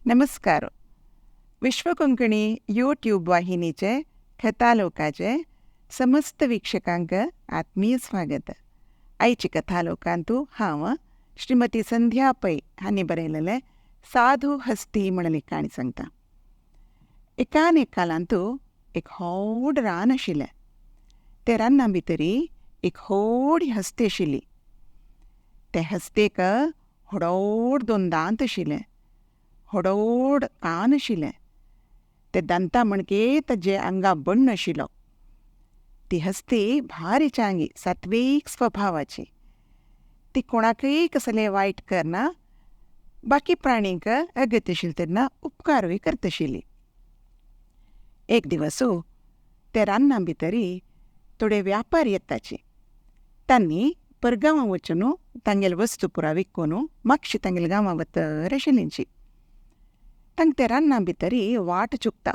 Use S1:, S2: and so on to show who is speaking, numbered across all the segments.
S1: नमस्कार. विश्व कोंकणी यूट्यूब वाहिनीचे कथालोकाचे समस्त वीक्षकांक आत्मीय स्वागत. आयची कथालोकांतु हांव श्रीमती संध्या पै हांणी बरयलेलें साधू हस्ती म्हणली काणी सांगता. एकान एक कालांतु एक व्हड रान आशिल्लें. ते रान्ना भितरी एक व्हड हस्ती आशिल्ली. ते हस्तेक व्हड दोन दांत आशिल्ले, व्हड कान आशिल्ले. ते दंता म्हणके ताजे आंगा बण्ण आशिल्लो. ती हस्ती भारी चांगी, सात्वीक स्वभावाची. ती कोणाकय कसलें वायट करना, बाकी प्राणींक अगत्य आशिल्लें तेन्ना उपकारूय करताशिल्ली. एक दिवसू ते रान्ना भितरी थोडे व्यापारी येताची. तांणी परगांवां वचून तांगेले वस्तू पुरा विकून मागशी तांगेल्या गांवां वतर आशिल्लींची. तांकां ते रान्ना भितरी वाट चुकता.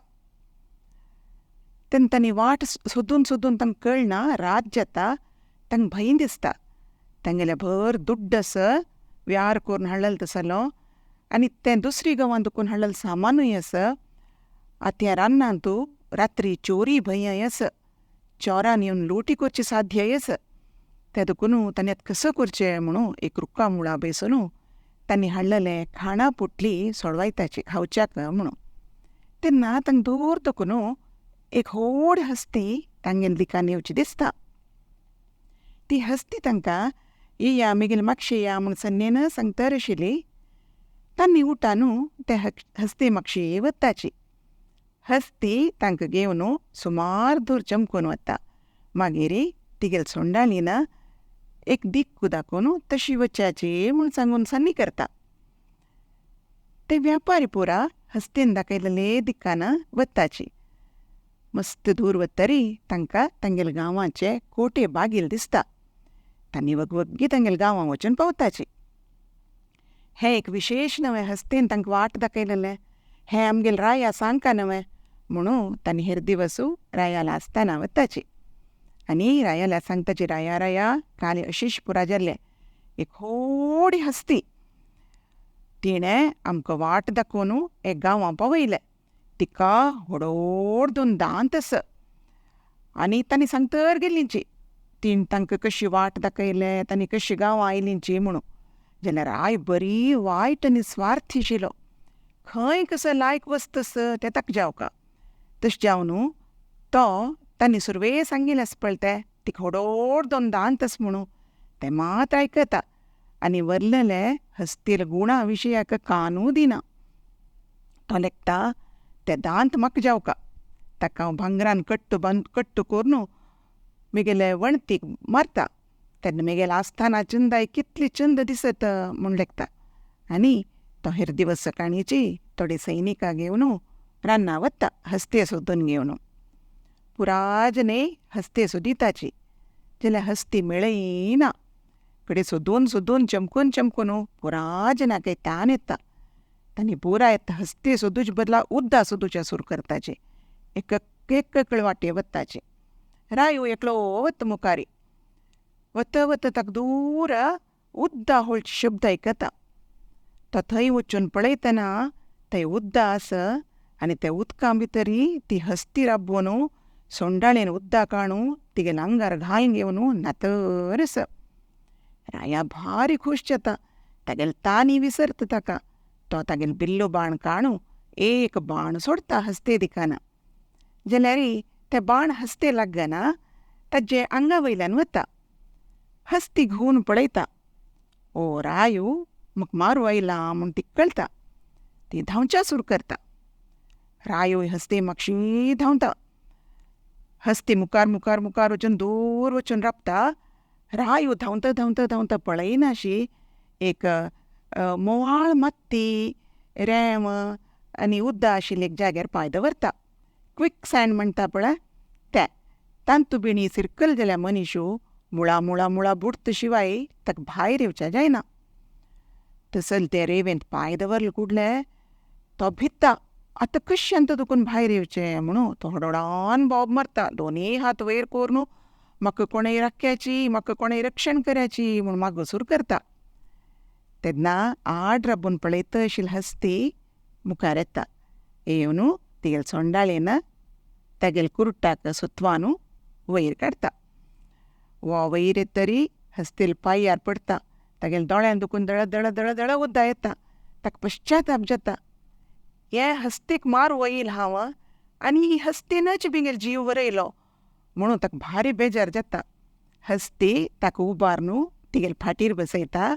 S1: तेन्ना तांणी वाट सोदून सोदून तांकां कळना, रात जाता, तांकां भंय दिसता. तांगेले भर दुड्ड आसा, व्यार करून हाडलेलो तसलो, आनी तें दुसरी गांवांत दुकून हाडलेलें सामानूय आसा. आतां ह्या रान्नांतू रात्री चोरी भंय आसा, चोरान येवन लुटी करची साध्यय आसा. तें देखून तांणी आतां कसो करचें म्हणून एक रुखा मुळा बेसून तांणी हाडलेलें खाणां पोटली सोडवायताची खावच्याक म्हणून. तेन्ना तांकां दूर देखून एक व्हड हस्ती तांगेले दिकान येवची दिसता. ती हस्ती तांकां येया मेगेले मागशे या म्हूण सन्नेन सांगतर आशिल्ली. तांणी उठान ते हस्ती मागशी वताची. हस्ती तांकां घेवन सुमार दूर चमकून वता. मागीर तिगेले सोंडाळीन एक दिक्कू दाखोवन तशी वच्याची म्हूण सांगून सन्नी करता. ते व्यापारी पुरा हस्तीन दाखयलेले दिकान वताची. मस्त दूर वतरी तांकां तांगेले गांवाचे कोटे बागील दिसता. तांणी वगवग्गी तांगेले गांवां वचून पावताची. हें एक विशेश नवें हस्तीन तांकां वाट दाखयलेलें, हें आमगेले राया सांगका नवें म्हणून तांणी हेर दिवसू रायाला आसतना वताची. आनी रायाला सांगताची, राया राया काल अशीश पुरा जाल्लें, एक व्हड हस्ती, तिणें आमकां वाट दाखोवन एक गांवां पावयलें. तिका व्हड दोन दांत आसा. आनी तांणी सांगतर गेल्लींची तीण तांकां कशी वाट दाखयलें, तांणी कशी गांवां आयलींची म्हणून. जाल्यार राय बरी वायट आनी स्वार्थी आशिल्लो. खंय कसो लायक वस्त आसा तें ताका जावका. तशें जावन तो तांणी सुरवे सांगिल्लें आसा पळय तें, तिका व्हड दोन दांत आसा म्हणून, तें मात आयकता आनी वरलेले हस्तील गुणा विशयाक कानूय दिना. तो लेखता ते दांत म्हाका जावका, ताका हांव भांगरान कट्टू कट्टू करून मेगेले वणतीक मारता, तेन्ना मेगेले आस्थाना चंदाय कितली चंद दिसत म्हूण लेखता. आनी तो हेर दिवस सकाळींची थोडे सैनिकां घेवन रान्ना वता हस्ते सोदून घेवन. पुराजने हस्ते सोदिताची, जाल्यार हस्ती मेळयना. कडे सोदून सोदून चमकून चमकून पुराजनाक तान येता. तांणी पुरा येता हस्ती सोदूचे बदला उद्दा सोदूच्या सुरू करताचे. एक एक वाटे वताचे. रायो एकलो वत मुखारी वत वत ताका दूर उद्दा होळचे शब्द आयकता. तो थंय वचून पळयतना थंय उद्दा आसा आनी त्या उदकां भितरी ती हस्ती राबोवन सोंडाळेन उद्दा काणू तिगेल्या आंगार घालून घेवन नातर आसा. राया भारी खूश जाता. तागेले तानी विसरता ताका. तो तागेले बिल्लो बाण काणू एक बाण सोडता हस्ते दिकाना. जाल्यार तें बाण हस्ते लागना, ताजे आंगा वयल्यान वता. हस्ती घुंवून पळयता, ओ रायू म्हाका मारू आयला म्हूण तिका कळटा. ती धांवच्या सुरू करता. रायो हस्ते मागशी धांवता. हस्ती मुखार मुखार मुखार वचून दूर वचून राबता. रायो धांवता धांवता धांवता पळयनाशी एक मोवाळ माती रेंव आनी उद्दा आशिल्ले एक जाग्यार पांय दवरता. क्विक सँड म्हणटा पळय तें. तांतू बिणी सिरकल जाल्यार मनीशू मुळा मुळा मुळा बुडत शिवाय ताका भायर येवच्या जायना. तसल ते रेंवेंत पांय दवरले कुडले तो भिता. आतां कशें दुखून भायर येवचें म्हणून तो व्हडोडान बोब मारता, दोनूय हात वयर करून म्हाका कोणेय राख्याची, म्हाका कोणेय रक्षण कराची म्हूण मागसूर करता. तेन्ना आड राबून पळयत आशिल्ली हस्ती मुखार येता. येवन तिगेले सोंडाळेन तागेले कुर्टाक सुतवानू वयर काडटा. हो वयर येतरी हस्तील पांयार पडटा. तागेले दोळ्यान दुखून दळ दळ दळ दळ उद्दा येता. ताका पश्चाताप जाता. हे हस्तीक मारू येयल हांव आनी ही हस्तीनच बिंगेल जीव वरयलो म्हणून ताका भारी बेजार जाता. हस्ती ताका उबारून तिगेले फाटीर बसयता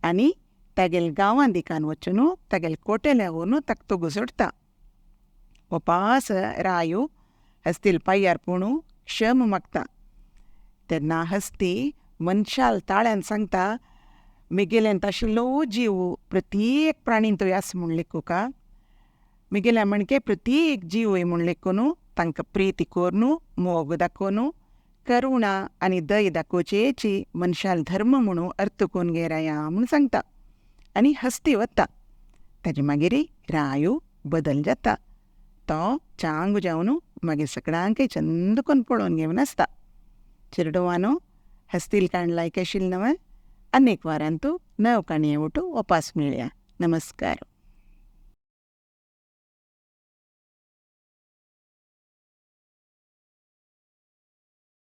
S1: आनी तागेले गांवां दिकान वचून तागेले कोटेल्या व्हरून ताका तोगू सोडटा. वपास रायू हस्तील पांयार पडून क्षम मागता. तेन्ना हस्ती मनशाल ताळ्यान सांगता, मिगेल्यान आशिल्लो जीव प्रत्येक प्राणीन तो आसा म्हूण लेखुका, मिगेल्या म्हणके प्रत्येक जीव म्हूण लेखून तांकां प्रिती करून मोग दाखोवन करुणा आनी दय दाखोवचेची मनशाल धर्म म्हणून अर्थ करून घे राया म्हूण सांगता आनी हस्ती वता. ताजे मागीर रायू बदल जाता. तो चांग जावन मागीर सगळ्यांकय चंद करून पळोवन घेवन आसता. चेरडुवांनो, हस्तील काण लायक आशिल्लें नवें? आनी एक वारांतू नव काणये ओटू वपास मेळया. नमस्कार.